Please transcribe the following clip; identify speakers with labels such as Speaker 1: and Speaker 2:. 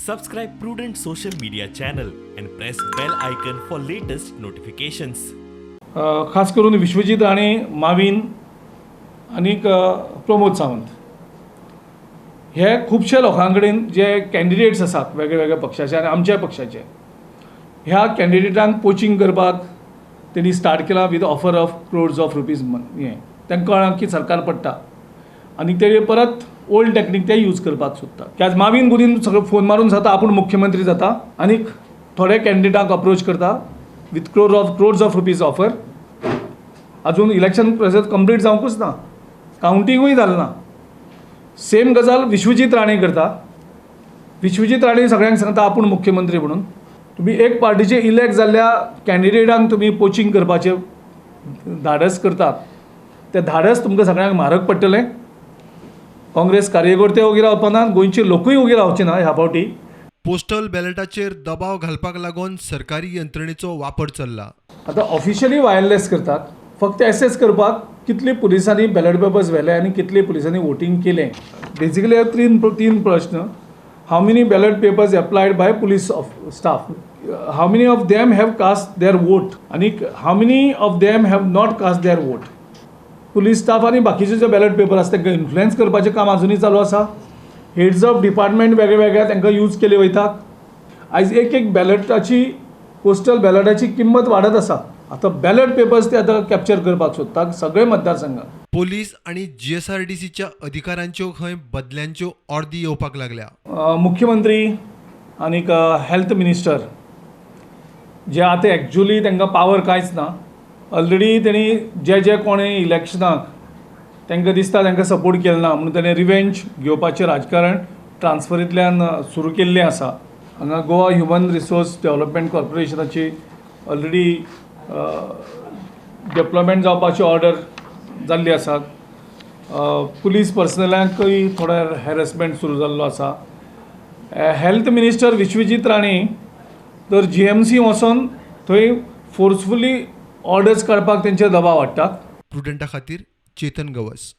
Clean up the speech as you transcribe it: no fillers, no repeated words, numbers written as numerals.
Speaker 1: Subscribe Prudent social media channel and press bell icon for latest notifications.
Speaker 2: खास करून विश्वजीत राणे, माविन आनीक प्रमोद सावंत हे खुबशे लोकां कडेन जे कॅन्डिडेट्स आसात वेगळे वेगळ्या पक्षाचे आनी आमच्या पक्षाचे, ह्या कॅन्डिडेटांक पोचींग करपाक तेणी स्टार्ट केलां with offer of crores of rupees. हें तांकां कळ्ळां की सरकार पडटा आनी ते परत ओल्ड टॅक्नीक ते यूज करपाक सोदतात. की आज माविन गुदीन सगळें फोन मारून जाता आपूण मुख्यमंत्री जाता आनीक थोडे कॅन्डिडेटांक अप्रोच करता with crores of rupees offer. अजून इलेक्शन प्रोसेस कंप्लीट जावंकूच ना, कावंटिंगूय जालें ना. सेम गजाल विश्वजीत राणे करता. विश्वजीत राणे सगळ्यांक सांगता आपूण मुख्यमंत्री म्हणून. तुमी एक पार्टीचे इलेक्ट जाल्ल्या कॅन्डिडेटांक तुमी पोचींग करपाचें धाडस करतात, तें धाडस तुमकां सगळ्यांक म्हारग पडटलें. काँग्रेस कार्यकर्ते ओगी रावपा ना, गोंयचे लोकूय ओगी रावचे ना ह्या फावटी.
Speaker 3: पोस्टल बॅलेटाचेर दबाव घालपाक लागून सरकारी यंत्रणेचो वापर चल्ला.
Speaker 2: आतां ऑफिशियली वायरलेस करतात, फक्त एसेस करपाक कितले पुलिसांनी बॅलट पेपर्स व्हेले आनी कितले पुलिसांनी वोटींग केलें. बेजिकली तीन प्रश्न: how many ballot papers applied by police of staff, how many of them have cast their vote आनी how many of them have not cast their vote. Police staff आनी बाकीचे जे बॅलट पेपर आसा तांकां influence करपाचें काम आजुनूय चालू आसा. हेड्स ऑफ डिपार्टमेंट वेगळे वेगळे तांकां यूज केले वयता. आयज एक एक बॅलटाची, पोस्टल बॅलटाची किंमत वाडत आसा. आतां बॅलट पेपर्स ते आतां कॅप्चर करपाक सोदता सगळे मतदारसंघात.
Speaker 3: पोलीस आनी जीएसआरडीसीच्या अधिकाऱ्यांच्यो खंय बदल्यांच्यो ऑर्दी येवपाक लागल्या.
Speaker 2: मुख्यमंत्री आनीक हेल्थ मिनिस्टर जे आतां एक्चुली तांकां पावर कांयच ना. ऑलरेडी तेणी जे जे कोणें इलेक्शनाक तांकां दिसता तांकां सपोर्ट केलो ना म्हणून ताणें रिवेंज घेवपाचें राजकारण ट्रान्सफरींतल्यान सुरू केल्लें आसा. हांगा गोवा ह्युमन रिसोर्स डेवलपमेंट कॉर्पोरेशनाची ऑलरेडी डेवलपमेंट जावपाची ऑर्डर जाल्ली आसा. पुलीस पर्सनलांकूय थोडो हॅरसमेंट सुरू जाल्लो आसा. हेल्थ मिनिस्टर विश्वजीत राणे तर जीएमसी वचोन थंय फोर्सफुली ऑर्डर्स काडपाक तेंचेर दबाव हाडटा.
Speaker 3: प्रुडंटा खातीर चेतन गवस.